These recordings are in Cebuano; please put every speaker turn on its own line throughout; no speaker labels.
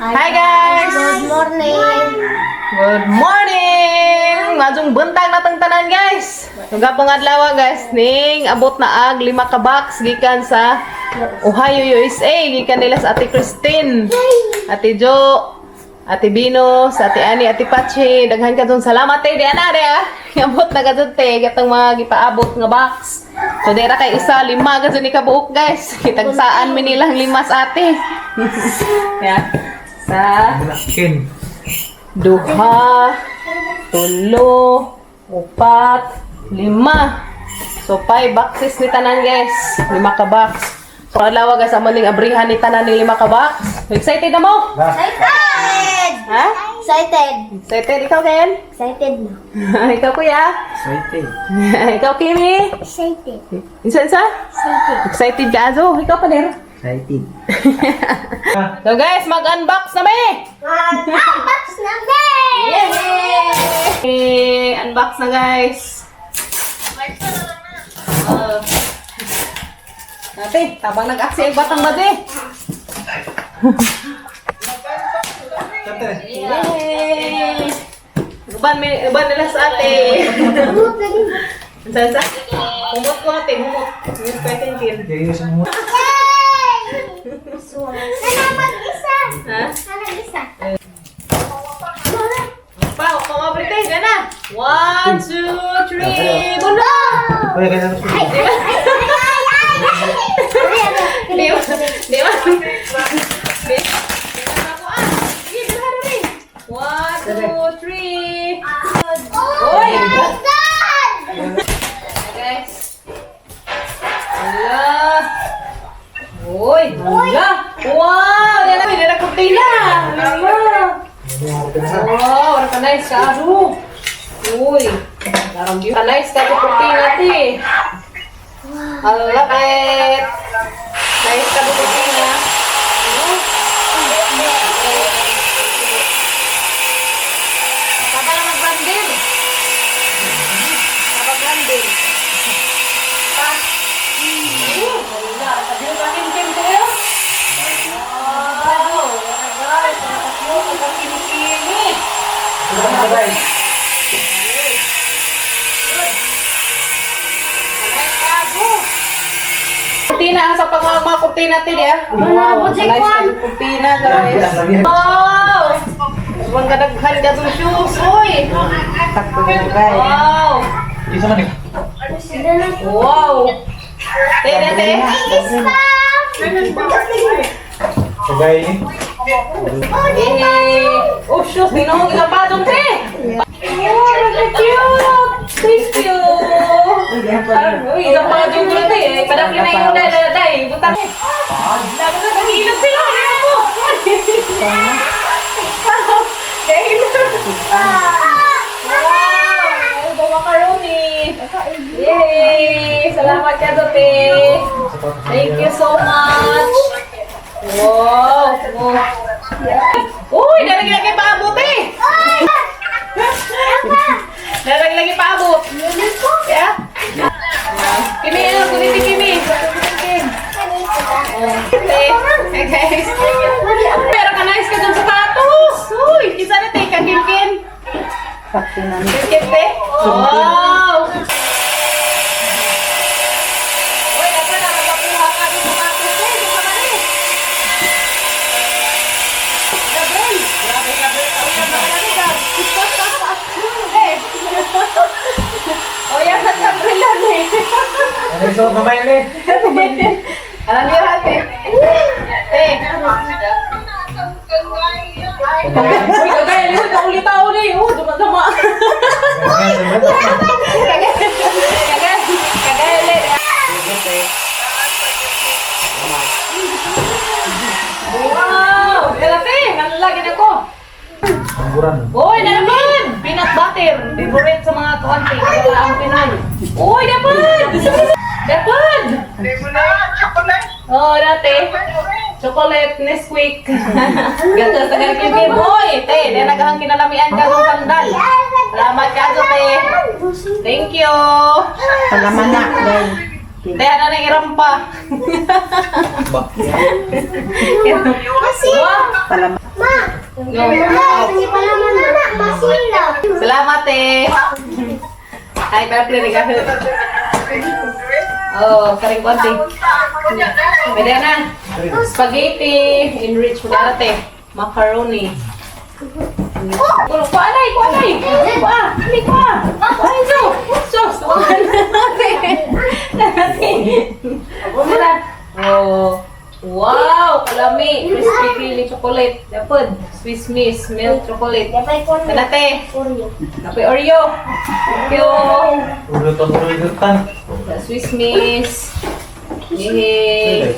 Hi, guys!
Good morning.
Good morning! Maayong buntag natong tanan, guys. Gapong adlaw, guys, ning abot na ag lima ka box gikan sa Ohio, USA, gikan nila sa Ate Christine, Ate Jo, Ate Bino, sa Ate Ani, Ate Pachi. Daghan ka dun. Salamat te, di ana de ah. Abot na ka dun te, katong mga gipaabot nga box. So dira kay isa, lima ka dun ni kabuok, guys. Kitagsaan mi nilang lima sa ate. Yeah. Sa
Kin.
Duha, tulo, upat, lima. So, five boxes ni tanan, guys. Lima ka box. So, adlaw, guys, amo ning abrihan ni tanan ning lima ka box. Excited na mo?
Excited!
Ha?
Excited!
Excited ikaw, Ken?
Excited na.
Ikaw, kuya?
Excited.
Ikaw, Kimi?
Excited.
Isa, isa?
Excited.
Excited ka, Azo? Ikaw pa rin.
Excited.
So, guys, mag-unbox na mi!
Unbox na guys!
Yay! Unbox na, guys. Ate, tabang nag-aksi ang batang bade. Yay! Uban, may, uban nila sa ate.
Humot lagi.
Sa, sa? Humot ko, ate, humot. Yung pwede kin.
Serious mo.
Yay! Nana mag-isa.
Ha?
Nana isa.
Pa, pamabrite, gana. One, two, three, bulo!
Kaya kaya na.
Ay, ay, ay, ay, ay, ay!
Di ba? Di ba? Di di ba ako ah? Sige, bilha na rin. One, two, three.
Oh
Oy!
my God!
Guys. Hala. Uy, hala. Wow, dala dala kurtina. Hala. Wow, wala ka nice ka aso. Uy. Ka nice ka to kurtina ti. I love it. Nice ka to kurtina. Saba na mag-branding. Saba branding. Pa. Wala, sabi mo kakim-kim ko yun. Wow, wala guys, nakakyo, nagkakimi-kimi.
Guys.
Kurtina, sa pang mga kurtina ti ah. Wow,
project
nice
one.
ka kurtina, guys. Wow! Ang kadaghan ka itong shoes, uy! Wow!
Isa man eh.
Wow! Te, te, te.
Kagay ni.
Yay! Oh, shoes, di na ako ginapadong, te! Wow, ang cute! Thank you! Uy, isang padong ko na, te. Padakli na yung una, day. Butang. Lalo na, nahilot sila. Ano mo? Nahilot. Wow! Elbow macaroni! Yay! Salamat ka, te. Thank you so much! Wow! Wow. Uy, nalagay-lagay paabot eh! Nalagay-lagay paabot. Yeah? Kimi, ano? Kunin ni Kimi. Okay. Okay, guys. Pero ka nice ka dun sapatos. Uy, kisa na te, kagimkin. Kimkin te. Wow! Uy, nasa na, nagpakuha ka dun sapatos te. Di ka man eh. Gabriel! Grabe, Gabriel. Uy, ang mga naligaw. Eh. Oh, yan na Gabriel yan eh.
Ano iso kamay ni?
Alam niyo, ate. Te. Uy, kagaya, lihod na ulit tao ni. Oh, dumadama. Kagaya, kagaya, kagaya, le. Wow! Kalate, nalalagin ako.
Angguran.
Uy, na naman! Peanut butter. Favorite sa mga konti. Kaya ang Pinoy. Uy, dapat! Dapat! Oh, dati. Chocolate, Nesquik. Ganda sa ganit yung Uy, te, di naghahang kinalamian ka ng sandal. Salamat ka, te. Thank you.
Palaman na. Dahil
Te, ano nang irampa?
Ba.
Wow!
Palaman.
Ma!
No.
Ma, na, masila.
Salamat eh. Ay, para regalo. Oh, karing konti. Pwede na. Spaghetti, enrich mo na ate. Macaroni. Kuha, kuha na, kuha na. Kuha, hindi kuha. Kuha ito. Sus, kuha na ate. Ate. Wala. Oh. Wow, kalami. Crispy creamy chocolate. Dapat. Swiss Miss milk chocolate. Kanate. Kape Oreo. Thank you.
Ulo to ulo tan.
The Swiss Miss. Yay.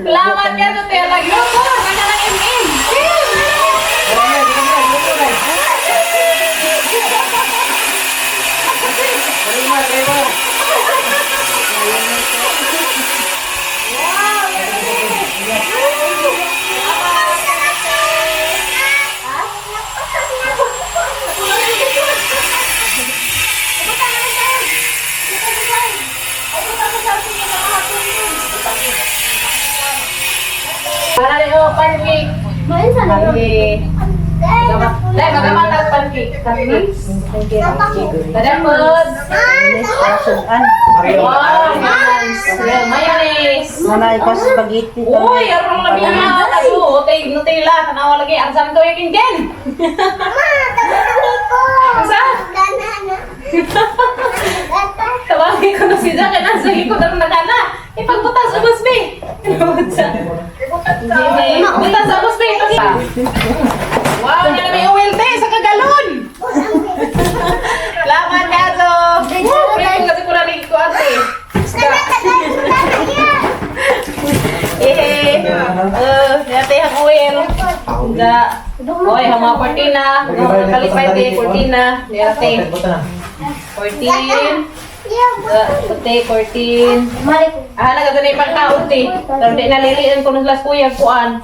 Salamat ka sa tela. Grupo, kanya ng MM. Para rin oh, pancake. Pancake. Dahil magamatag pancake. Pancake. Tadapod. Wow, nice. Mayonnaise.
Manay ko spaghetti.
Uy, arong labi na. Tago, otay, Nutella. Tanawa lagi. Ang santo yung kingen. Asa? Tawagin ko na si Jack. Nasa likod ang nakana. Ipagbutas, ubos, be. Butas, ubos, be. Wow, yan na may oil, te, sa kagalon. Laman, kaso. Woo, kasi ko na ko, ate. Eh, yate ang oil. Ga. Oy, ang mga cortina. Mga kalipay, te, cortina. Yate. 14. Puti, 14. Ah, nagagano yung pagkaon, te. Pero di nalilian ko nung last kuya, kuan.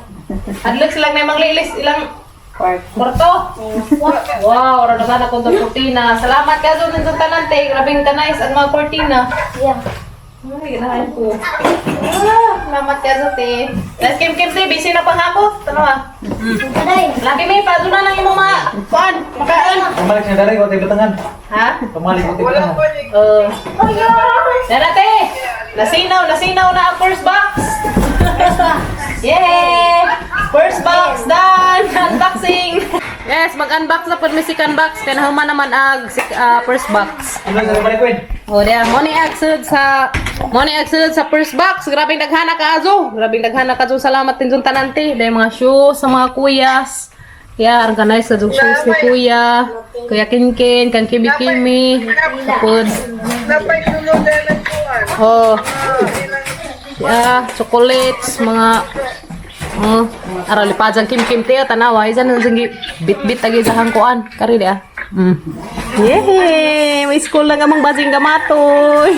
Adlok silang na manglilis ilang kwarto. Wow, ora naman ako ng cortina. Salamat ka doon sa tanan, te. Grabing ka-nice ang mga cortina. Ay, ganahan ko. Ah, salamat ka sa te. Let's kim kim te, busy na pang ako. Tanaw ah. Lagi may pa doon na lang imong mga kuan, makaon.
Pamalik siya dari ko tayo.
Ha?
Pamalik ko tayo batangan.
Dara te. Nasinaw, nasinaw na ang first box. Yay! First box done! Unboxing! Yes, mag-unbox na po may second box. Kaya nahuman naman ang first box.
Ulo sa balik ko.
O, diya, mo ni agsunod sa mo ni agsunod sa first box. Grabing daghana ka azo. Grabing daghana ka azo. Salamat din dun tanante. Dahil mga shoes sa mga kuyas. Yeah, ang kanay sa dug shoes ni kuya. Kuya Kinkin, kang Kimi Kimi. Tapos, oh. Yeah, chocolates, mga oh, araw lipad Kim Kim Teo tanawa isa nang sangi bit-bit agi sa hangkuan kari dia. Yay! May school lang amang basing gamatoy.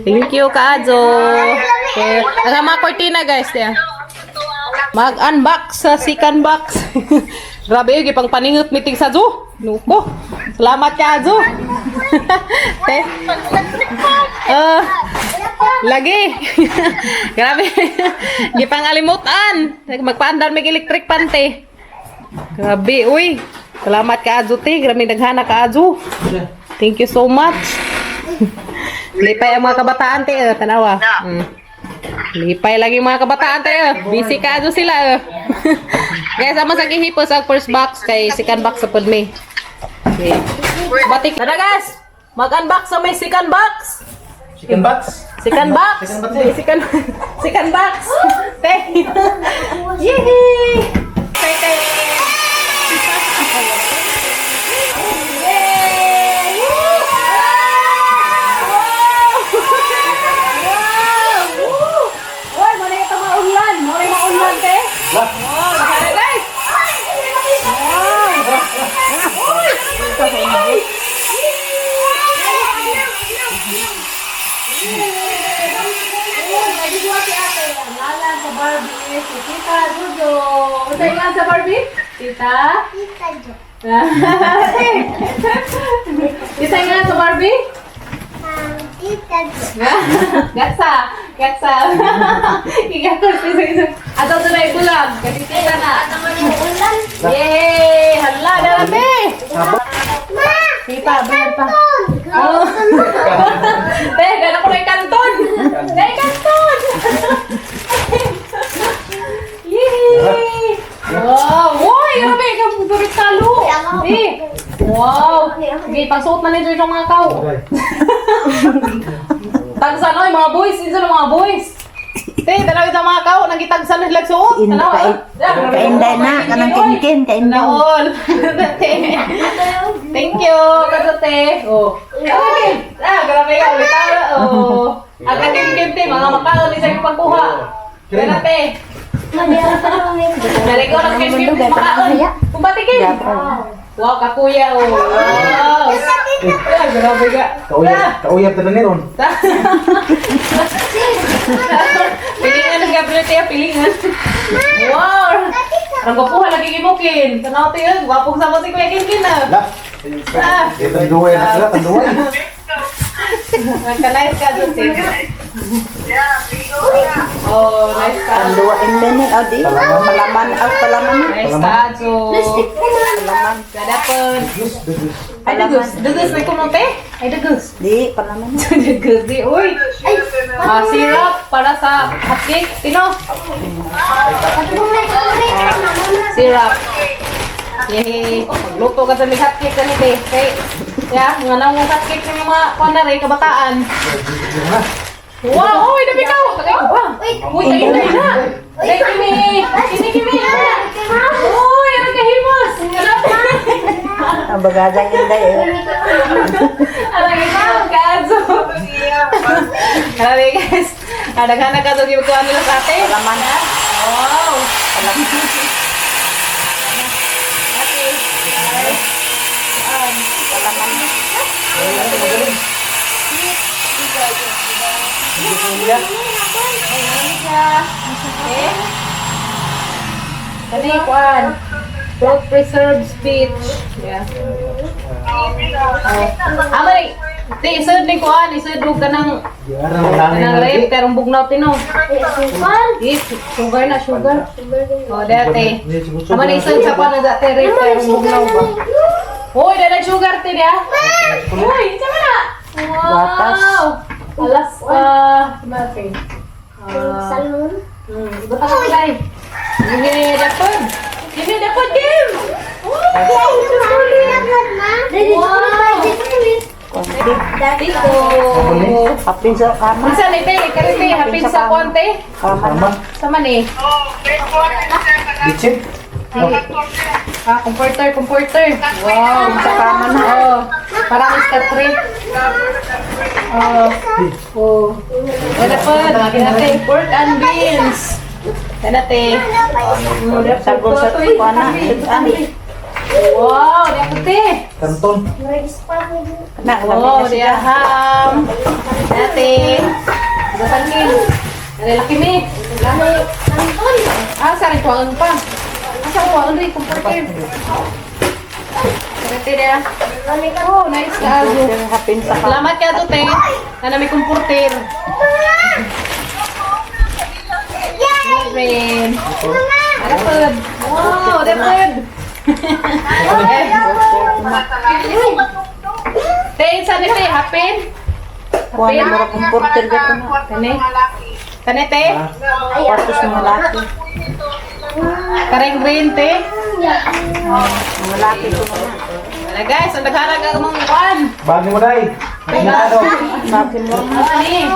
Thank you, Kaazo. Okay. Ang mga cortina, guys. Tiya. Mag-unbox sa second box. Grabe yun, pang paningot meeting sa zoo. Nuko. Salamat, Kaazo. Te. Lagi. Grabe. Gipang alimutan. Magpaandar may electric pante. Grabe, uy. Salamat ka, Azu, te. Grabe, daghana ka, Azu. Thank you so much. Lipay ang mga kabataan, te. Tanawa. Lipay lagi mga kabataan, te. Busy ka, Azu, sila. Guys, ama sa gihipos ang first box kay second box sa pod me. Okay. Batik. Tara, guys. Mag-unbox sa may second box.
Chicken box.
Second box.
Second box, eh.
Second, second box. Te. Yay! Te, te. Yay! Woo! Wow! Wow! Woo! Uy, muna ito maunlan. Muna yung maunlan, te.
Lah.
Wow, nakala, guys. Wow! Uy! Ang ngalan sa Barbie is si Tita Jojo. Ano yung ngalan sa Barbie? Tita? Isa yung ngalan sa Barbie? Gatsa! Gatsa! Igatos isa isa. Ato to na ibulag. Kasi kita na. Yay! Hala, dala te! Sige pa, bayad pa. Oh. Te, gana ko na yung kanton! Te, kanton! Yay! Wow! Uy, grabe! Kamudurit talo! Eh! Wow! Sige, pagsuot na ninyo itong mga kao.
Okay.
Tagsan oy, mga boys! Isa na mga boys! Te, dalaw itong mga kao. Nagitagsan na sila suot. Tanaw, ah.
Kainday na, kanang kinkin, kainday.
Naol. Te. Thank you, kasote. Oh. Okay. Ah, grabe ka. Ulit tayo. Oh. Ang katim-kim, te. Mga makaon isa yung pagkuha. Kaya te. Naligo ng kim-kim makaon. Kumbatikin. Wow, kakuya. Oh. Wow. Ah, grabe ka.
Kauyab, kauyab ta na ni ron.
Pilingan ng Gabriel Tia, pilingan. Wow! Ang gwapuha lagi gimukin. Tanaw te yun, gwapong sama si Kuya Kinkin ah.
La.
Ah.
Eh, tanduay na sila, tanduay.
Magka-nice ka dun, sis. Oh, nice ka.
Tanduwa inday ni, oh di. Palaman, oh palaman na.
Nice ka, so.
Palaman.
Kadapon.
Diyos, Diyos.
Ay, dagus. Dagus, may kumonte? Ay, dagus.
Di, palaman na.
Dagus, di. Uy. Ah, syrup para sa hotcake. Tino. Syrup. Yay! Magluto ka sa may hotcake ganito eh. Kay, ya, mga naong hotcake ng mga kuwan na rin, kabataan. Wow! Uy, dami ka! Uy, tayo na na! Ay, kimi! Kimi, kimi! Uy, ano kahimos?
Ang bagadang inday eh.
Ano ikaw, kaso? Grabe guys. Daghan na kaso gibkuan nila sa ate.
Palaman.
Wow! Ate. Eh? Kani kuan. Fruit preserved peach. Yeah. Oh. Ama ni, ti isod ni kuan, isod og kanang
Diara na nanay
kanang
na
rape
lagi.
pero bugnaw tino. Eh, sugar na sugar. Oh, dati. Ama ni isod sa kuan na dati rape pero bugnaw ba. Hoy, dala sugar ti dia. Hoy, sama na. Wow.
Gatas.
Alas mate. Ah, iba ka kulay. Give me the food. Give me the food, Kim. Wow.
Konti.
Tiko.
Hapin sa kama.
Unsa ni te? Kari te, hapin sa kuan te.
Kama.
Tama.
Sama ni.
Bitsin.
Ah, comforter, comforter. Wow,
Sa kama na.
Oh, parang Mr. Tree. Oh. Oh. Wala pa, dati pork and beans. Dati.
Sagol sa kuwan na.
Wow, dati.
Kanton.
Na,
Wow, dia ham. Dati. Gatangin. Dali laki mi. Laki. Ah, sa rin kuwaon pa. Ah, sa kuwaon rin comforter. Dati dia. Oh, nice ka.
Hapin sa kama.
Salamat ka to, te. Na may comforter. Rain. Dapat. Wow, dapat. Te, saan ni te? Hapin?
Kuwan na mura comforter ka na.
Kani? Kani, te?
Kwartos ng malaki.
Kareng green, te?
Malaki ko na.
Wala guys, ang dagharag ang mga kuan.
Bagay mo dai. Ay, daw.
Bakit mo?
Ani?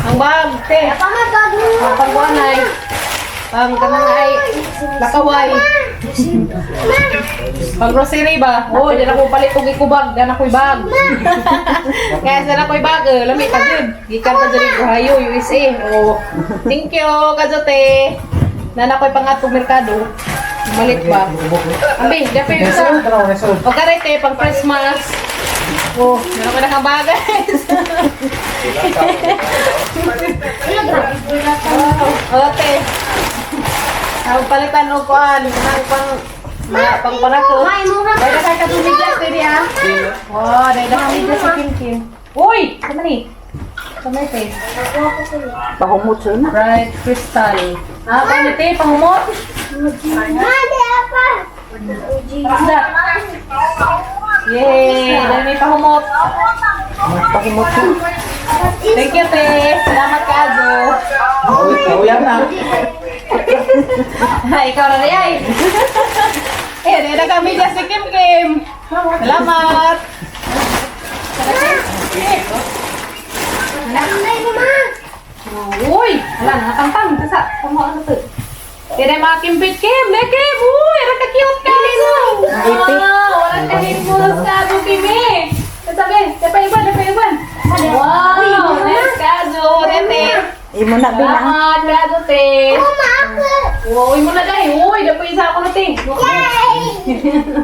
Ang bag, te. Ang pangkuan ay. Pang kanang ay lakaway. Pang grocery ba? Oh, diyan ako palit og ikubag, diyan ako'y bag. Guys, diyan ako'y bag. Eh, lami pa jud. Gikan pa jud Ohio, USA. Oh. Thank you, kajote. Nana ko'y pangatong merkado. Malit ba? Ambi, dapat yung isa.
Tanaw, nesol.
O karete, pang Christmas. Oh, meron ka na kang bag, guys. Ote. Ang palitan og kuan, kanang pang mga pang parako. Dahil na ka tumigas diri ah. Oh, dahil na kami sa Kim Kim. Uy, sama ni. Kamay te.
Pahumot sa na.
Bright crystal. Ah, paano te? Pangumot?
Mali apa?
What's that? Yay! Dahil may pahumot.
Pahumot sa.
Thank you, te. Salamat ka, Azo.
Kauyan na.
Ay, ikaw na rin ay. Eh, di na kami dyan si Kim Kim. Salamat.
Anday mo ma.
Uy! Ala, nakatangtang. Kasa, kumuha na to. Kaya mga Kim Pit Kim! Ne, Kim! Uy! Ara ka cute ka! Wow! Wala ka himus ka, Azo Kim eh! Sabi, napaiban, napaiban. Wow! Nice ka, Azo. Rete.
Imo na bina.
Salamat, ka, Azo, te.
Mama ako.
Uy mo na dahil. Uy, dapat isa ako na, te.
Yay!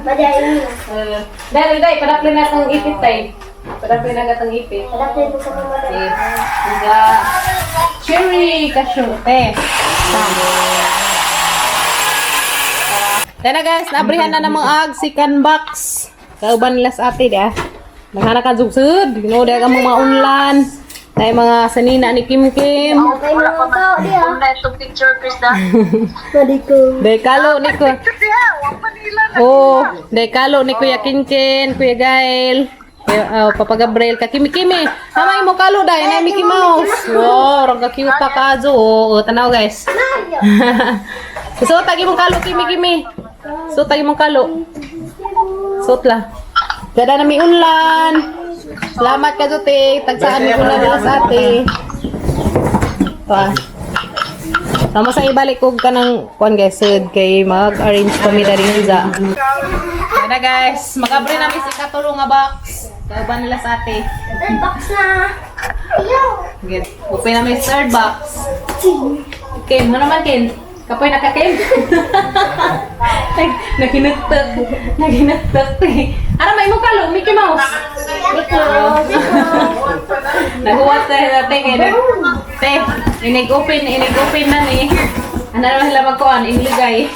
Padayon na.
Dahil, dahil, padapli na itong ipit, tay. Padapli na itong ipit.
Padayon mo sa mga
Okay. Tiga. Cherry cashew, te. Tara guys, naabrihan na namang ag si Canbox. Kauban nila sa ate, di ah. Naghana ka zugsud. Ginoo di ang mga unlan. Tay mga sanina ni Kim Kim.
Okay mo ka di ah.
Na itong picture, Krista.
Mali ko.
Dekalo ni ko. Oh, dekalo ni Kuya Kinkin, Kuya Gael. Kuya, oh, Papa Gabriel, ka Kimi Kimi. Tama imo kalo dai na Mickey Mouse. Wow, rang ka cute pa ka zo. Oh, tanaw guys. So tagi mong kalo Kimi Kimi. So tagi mong kalo. Suot la. Gada na mi unlan. Salamat ka Jote. Tagsaan mi ulan nila sa ate. Pa. Tama sa ibalik og kanang kuan guys sud kay mag-arrange kami dari nila. Ayan na guys, mag-abre namin si katulo nga box. Kauban nila sa ate.
Third box na. Ayaw.
Get. Open namin third box. Kim, ano naman Kim? Kapoy na ka Kim? Naginagtak. Naginagtak eh. Ara may mong kalo, Mickey Mouse.
Mickey Mouse.
Nahuwat sa te kay nag te inig-open inig-open na ni. Ano naman sila magkuan ingligay.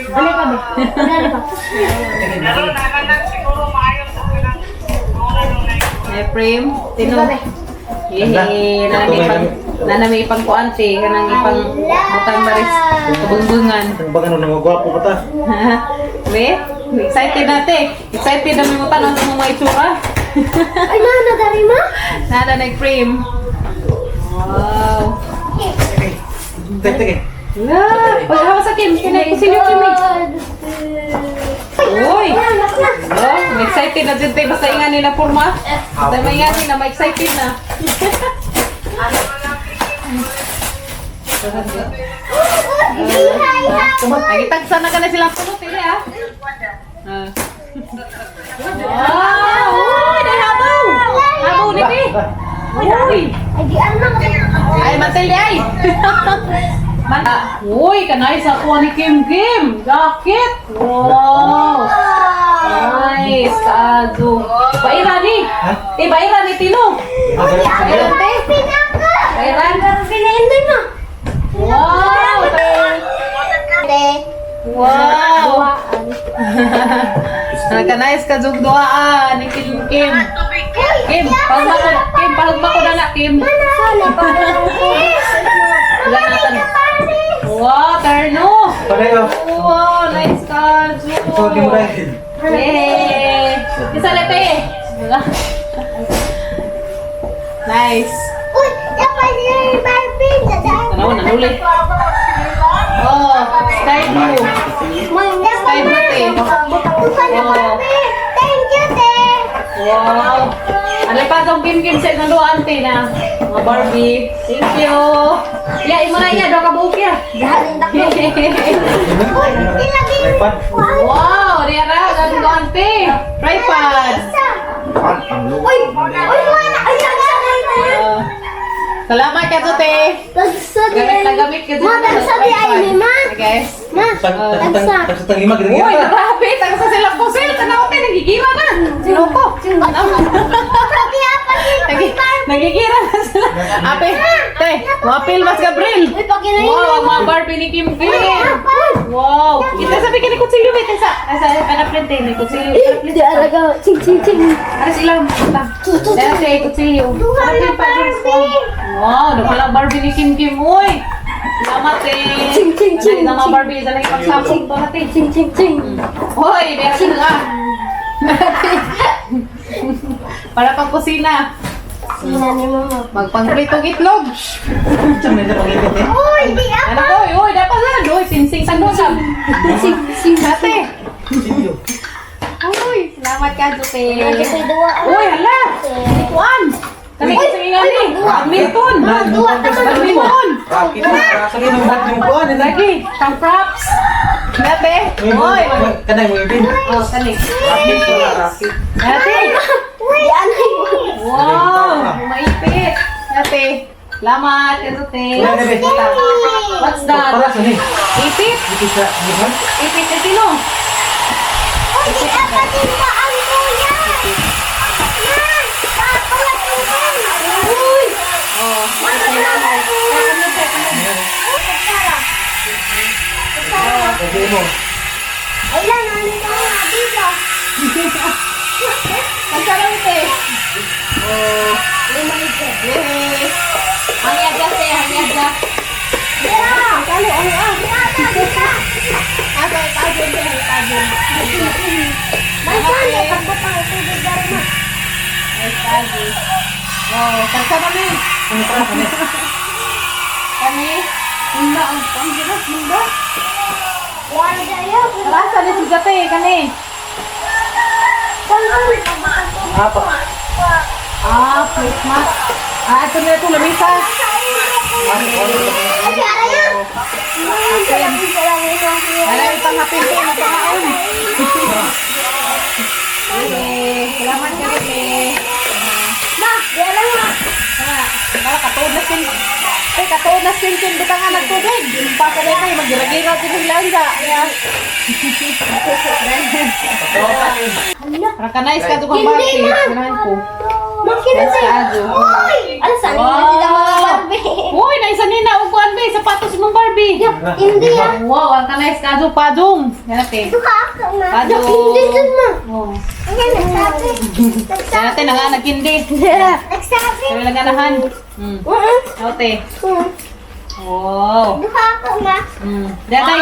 Ano pa ba? Ano pa?
Eh, frame, tino. Yehey, nanami ipang kuan te kanang ipang butang baris kabungbungan.
Ang baga nung nangagwapo ka ta.
Be, excited na te. Excited na mi mo tanon sa mga itsura.
Ay, nana dari ma.
Nana nag-frame. Wow.
Tek, tek.
La, paghawa sa Kim, kinay ko sinyo Kim. Eh. Uy. Oh, excited na dyan tayo. Basta ingan nila forma. Basta maingan nila, ma-excited na. Nagitagsa na ka na silang pulot eh, ah. Ah. Wow! Uy, dahil habaw! Habaw ni Bi! Uy!
Ay, di anak.
Ay, mantel ay! Man Uy, kanay sa kuha ni Kim Kim! Jacket! Wow! Nice! Kaado! Baira ni! Eh, baira ni Tino! Baira, te!
Pinaka.
Bairan!
Pinainday mo.
Wow! Wow! Naka-nice ka jug duhaan ni Kim Kim. Kim, pahugma ko, Kim, pahugma ko na na, Kim.
Sana pa.
Wala natin. Wow, terno!
Pareho.
Wow, nice ka,
Ito, di mo dahil.
Yay! Isa lepe. Wala. Nice.
Uy, dapat yung Barbie.
Tanaw na nuli. Oh, sky blue. Sky blue, te. Oh.
Thank you, te.
Wow. Ano pa itong Kim Kim sa isang duaan, te, na? Mga Barbie. Thank you. Ya, imo na iya, daw ka buhok ya.
Uy, nilagay
Tripod.
Wow, diya ra, ganun duaan, te. Tripod.
Uy, uy, wala. Ay, nagsaray na.
Oh. Salamat ka, te.
Tagsa di
Gamit na
ay.
gamit ka.
Ma, tagsa di ay ni ma.
Guys.
Ma, tagsa.
Tag lima
Uy,
gira.
grabe! Tagsa sila pusil! Tanaw te, nagigira na! Sino ko?
Pati apa si
Nagigira na sila. Ape, te, mapil mas Gabriel.
Uy, pag-inayin
Wow, ang mga Barbie ni Kim Kim. Wow. Ito sabi kini kutsilyo ba? Sa sa panaprint eh, may kutsilyo.
Di araga, ching ching ching.
Ara sila ta. Dahil sa kutsilyo.
Duha na Barbie.
Wow, napala Barbie ni Kim Kim. Uy. Salamat eh.
Ching, ching, ching,
Dali na mga
ching.
Barbie, dali pagsabog to natin.
Ching ching ching.
Hoy, meron ka. Para pang kusina.
Sina ni mama.
Magpangpritong itlog.
Saan na pangipit eh?
Uy, di apa.
Ano ko? Uy, dapat na. Uy, sinsing tagusap.
Ching ching.
Dati.
Silyo.
Uy, salamat ka, Jupe.
Lagi sa duwa.
Uy, hala. Kuan. Kami sa ingali. Badminton. Badminton.
Rakit na. Sa kinong yung kuan eh.
Lagi, pang props. Dati. Uy.
Kanay mo ibin.
Oh, kani.
Rakit ko na rakit.
Dati.
Uy, ano yun?
Wow, maipit. Dati. Salamat, Jupe.
Wala na, be.
What's that?
Para sa ni.
Ipit.
Ito sa gihan.
Ipit ito no.
Uy, di apa din pa ang kuya. Ma, pala tuhan. Uy.
Oh.
Kasi mo.
Ay lang, ano ka nga dito?
Ang sarap ito. Oh. Yay. Hangyaga te, hangyaga.
Dira.
Kalo, ano ah.
Dira, dira.
Asa itajon te, itajon.
May saan, pagbutang tubig dari ma.
Itajon. Oh, tagsa kami. Kami. Munda ang panggiras, munda.
Wala dayo.
Rasa ni si Jate, kani.
Apa?
Ah, Christmas. Ah, ito na ito, lamisa.
Ay, ara yan.
Wala yung pangapin ko, napangaon. Okay, salamat ka rin.
Ma, di alam ma.
Para katuod na sin. Eh, katuod na sin sin butang nga nagtubig. Pa sa kayo magira-gira sin langga. Para ka nice ka tukang
Hindi,
Barbie.
ma.
Ganahan ko.
Makina
Nice
tayo.
ka, Ajo.
Uy! Ano saan na sila mga Barbie?
Uy, naisa nina og kuan be sapatos mong Barbie.
Hindi ah.
Wow, ang kanais ka Ajo padung. Yan ate.
Ito ka ako ma.
Padung.
Hindi dun ma.
Oh.
Ayan, nagsabi.
Yan
Nagsabi.
ate nanga nagkindi.
Nagsabi.
Kami lang ganahan. Ate. Wow.
Ito ka ako ma.
Datay,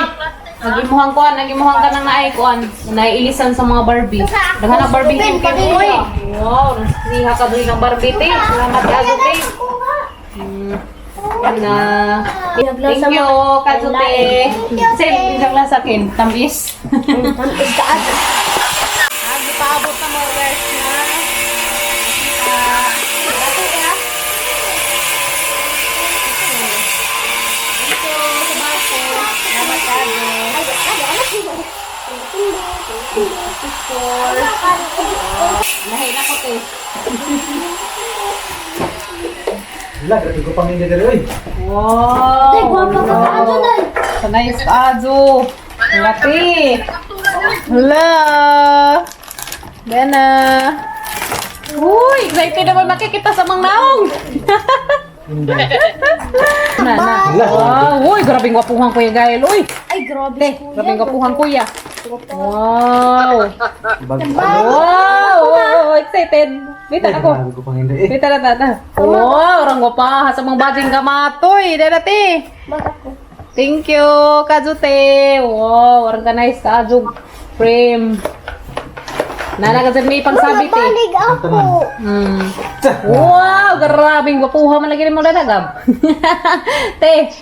nag-imuhang kuan, nag-imuhang ka ng naay kuan. Naiilisan sa mga Barbie. Daghan na Barbie
Open,
kim kim.
pati.
Uy. Wow, niha ka diri ng Barbie te. Salamat ka te. Yan na. Thank you, Kazute. Same, isang lang sa akin. Tamis.
Tamis ka ate.
Paabot na mo guys na. Dati ka. Ito, sa baso. Salamat kayo.
Ay, ay, ay.
Picture. Lahi na ko te.
Wala, grabe ko pamilya dere oy.
Wow!
Tay, gwapa ka ka ato day.
Sa nice ajo. Lati. Hala. Bena. Uy, excited naman makikita sa mga naong. Na, na. Wow, uy, grabing gwapuhan kuya Gael. Uy,
Ay, grabe.
grabing gwapuhan kuya. Wow.
Bag.
Wow, oh, excited. Wait ako.
Grabe ko pamilya eh.
Wait, tara, tara. Wow, orang gwapa sa mga bading kamatoy. Dara, te. Thank you, Kazute. Wow, orang ka nice ka, Frame. Nana kasi may pangsabit eh.
Balig ako.
Wow, grabing gwapuha man lagi ni mo dadagab. Te.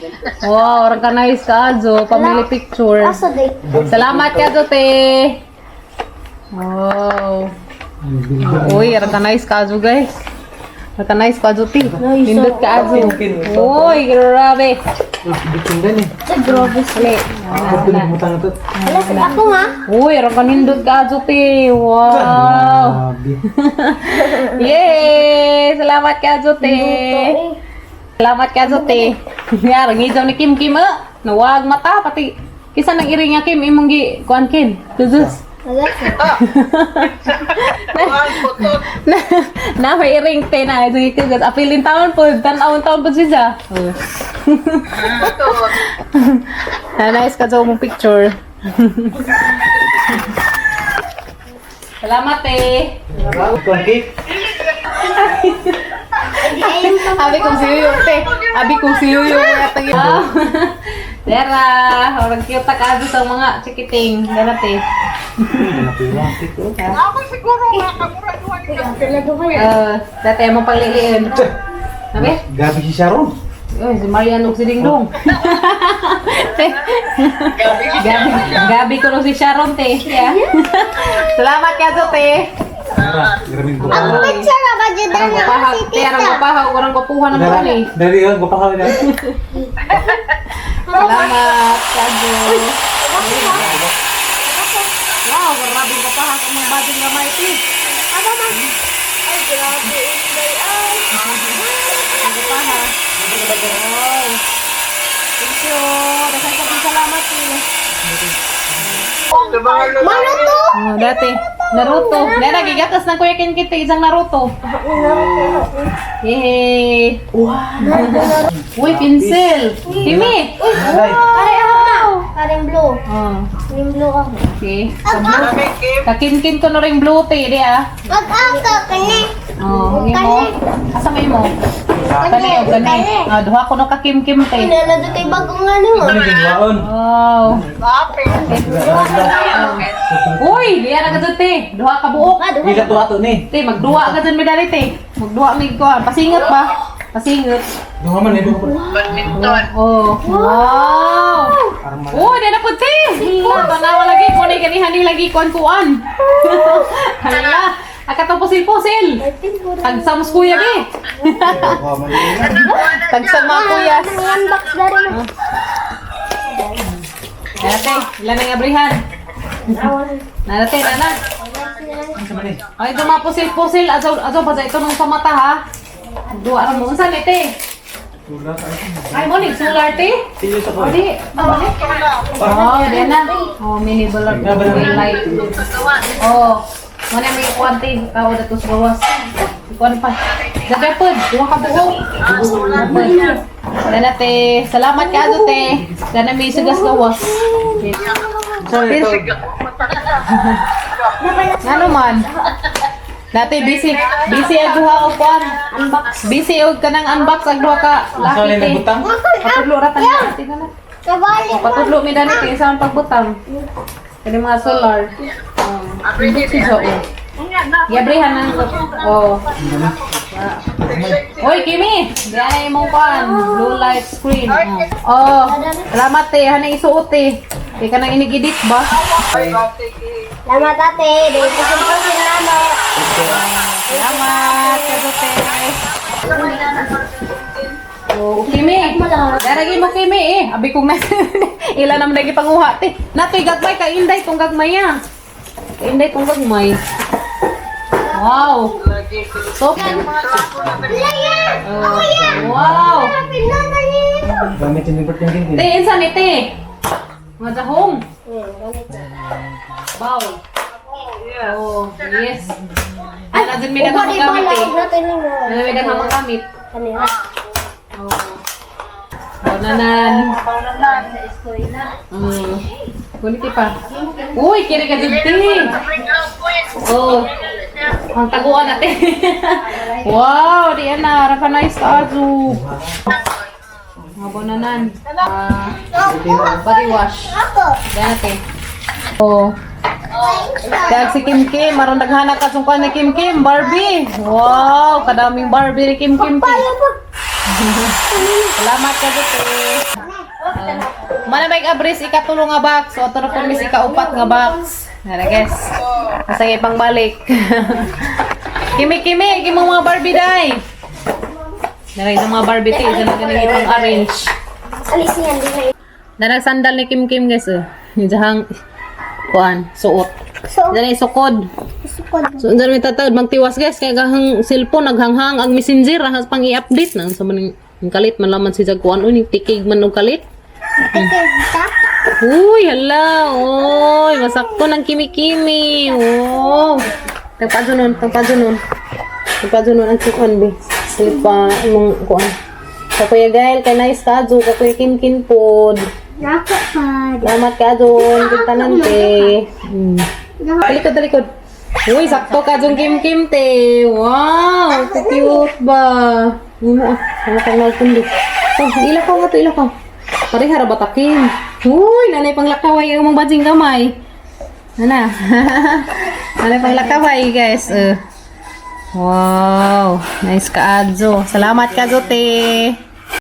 Wow, orang ka nice ka, Ajo. Family picture.
Asa day?
Salamat ka, te. Wow. Uy, orang ka nice ka, Ajo, guys. Orang ka nice ka, Ajo, te. Nindot ka, Ajo. Uy, grabe.
Bitin din eh.
Ay, grabe.
Hali.
Ako pinagmutang ito.
Ala, sa ako nga.
Uy, orang ka nindot ka, Ajo, te. Wow.
Grabe.
Yay! Salamat ka, Ajo, te.
Eh.
Salamat ka te. Yar, ngijaw ni Kim Kim eh. Nawag mata pati kisa nang iri nga Kim imong gi kuan Kim. Jesus.
Wala.
Na, na may iring te na sige kugas apilin taon po tan-awon taon po siya. Oh. Na nice ka sa mong picture. Salamat eh.
Ito ang cake.
Abi kung si Yuyu, te. Abi kung si Yuyu mga tagi. Dera, orang cute ka sa mga chikiting. Dera te.
Ano ang cake oh.
Uy, ang talaga.
Eh, dati mo pagliliin. Abi?
Gabi si Sharon.
Uy, si Marian ug si Dingdong. Te. Gabi, gabi ko si Sharon te. Yeah. Salamat ka te.
Tara, grabe ko pa.
Ang picture na ba dyan
Arang
na
gupaha,
si
te, arang
tita?
gupaha, arang gupuhan ng
Dara,
ni.
dali ka, gupa ka na.
Salamat, Kajo. Wow, grabe ka pa sa mga bagong gamay, te.
Ay, grabe. Inday, ay.
Gupaha. Wow. Thank you. Daghang daghang salamat, te.
Maruto!
Oh, dati. Naruto. Nena, gigatas ng Kuya Ken Kit, isang Naruto. Yay! Wow! Uy, pencil! Kimi!
Alay.
Pare ako na. Parang blue.
Oh,
Yung blue ako.
okay. Kakinkin ko na rin blue tea, di ah.
Mag-ako, kani.
Oh, mo. Asa may mo? Kani, oh, kani. Ah, duha ko no kakimkim te.
Kinala doon kay bagong ano.
Ano yung giwaon?
Wow. Uy, diya na ka dyan, te. Duha ka buok.
Hindi ka tuwa to ni.
Te, magduha ka dyan, medali, te. Magduha may ko. Pasingot ba? Pasingot.
Duha man eh, duha man.
Oh. Wow.
Parang mali.
Uy, di na po, te. Hala, tanawa lagi. Kunay ganihan ni lagi kuan-kuan. Hala. Akatong pusil-pusil. Tagsam kuya, be.
Duha man eh.
Tagsam mga kuyas.
Unbox na rin.
Nana, te. Ilan ang abrihan? Nana, te, nana.
Ano man eh?
Ay, ito mga pusil-pusil. Azaw, azaw, basta ito nung sa mata, ha? Duwa ra mo. Unsa ni, te?
Wala ka.
Ay, mo ni solar, te?
Sino sa
O,
ko?
di. Oh, di na. Oh, mini bulb. May light. Oh, mo na may kuwan, te. Tao na to sa gawas. Kuwan pa. Dagapod, duha ka buok. Dana, te. Salamat ka, ato, te. Dana may sugas gawas.
Saan ito?
Ano man? Dati busy, busy ang duha og kuan. Unbox. Busy og kanang unbox ang duha ka
Saan
laki
yung
te.
nagbutang?
Patudlo ra tanan tingnan na.
Kabalik.
Patudlo mi dani te sa pagbutang. Kani mga solar. Oh. Hindi siya oh. Giabrihan na. Oh. Oy, Kimi! Diyan na imong kuan, blue light screen. Oh. Oh. Salamat te, hanay isuot te. Kay kanang inig-edit ba?
Salamat ate. Dahil pusin-pusin namo.
Salamat, kagote. Oh, Kimi. Daragi mo Kimi eh. Abi kong na ila naman lagi panguha te. Natoy gagmay ka inday tong gagmay ah. Ka inday tong gagmay. Wow. So, oh, wow.
Pinata niya ito.
Gamit yung libert yung gintin.
Te, insa ni te? Mga dahong. Bowl. Oh, yes. Ana dun may daghang magamit eh.
Natin yung
Ana may daghang magamit.
kanila.
Oh. Bananan. Kulit pa. Uy, kiri ka dun, te. Oh. Ang taguan natin. Wow, di na. Rafa nice tazo. Mga bananan. Ah, body wash.
Ako.
Dati. Oh. Kaya si Kim Kim, maron naghana ka sungkan ni Kim Kim, Barbie. Wow, kadaming Barbie ni Kim Kim. Kim. Salamat ka dito. Mana may abris ikatulo nga box o ato na po mis ikaupat nga box. Nara guys. Masaya pang balik. Kimi Kimi, kimong mga Barbie day. Nara isang mga Barbie te, isa na ganing ipang arrange.
Alis niyan din na.
Nara sandal ni Kim Kim guys oh. Jahang kuan, suot.
So,
Dali sukod.
sukod.
So unsa may tatawad magtiwas guys kay gahang cellphone naghanghang ang Messenger ahas pang i-update na unsa man ning Ang kalit man laman si Jaguan. Uy, ning tikig man og kalit.
Kita.
Uy, hala. Uy, masakto ng kimi-kimi. Oh. Tagpadyo nun, tagpadyo nun. Tagpadyo nun ang kuan, be. Sige pa, imong kuan. Sa Kuya Gael, kay nice ka, Ju. Ka Kuya Kim pod.
Dapat pa.
Salamat ka, Jun. Kintanan, te. Talikod, talikod. Uy, sakto ka, Jun Kim Kim, te. Wow, cute ba? Hindi mo, ah. Ano kang nagkundi? Oh, ilakaw nga to, ilakaw. Pareha ra ba ta, Kim? Uy, nanay pang lakaway ang mong bajing kamay. Ana. Nanay pang lakaway, guys. Wow, nice ka, Adzo. Salamat ka, Adzo, te.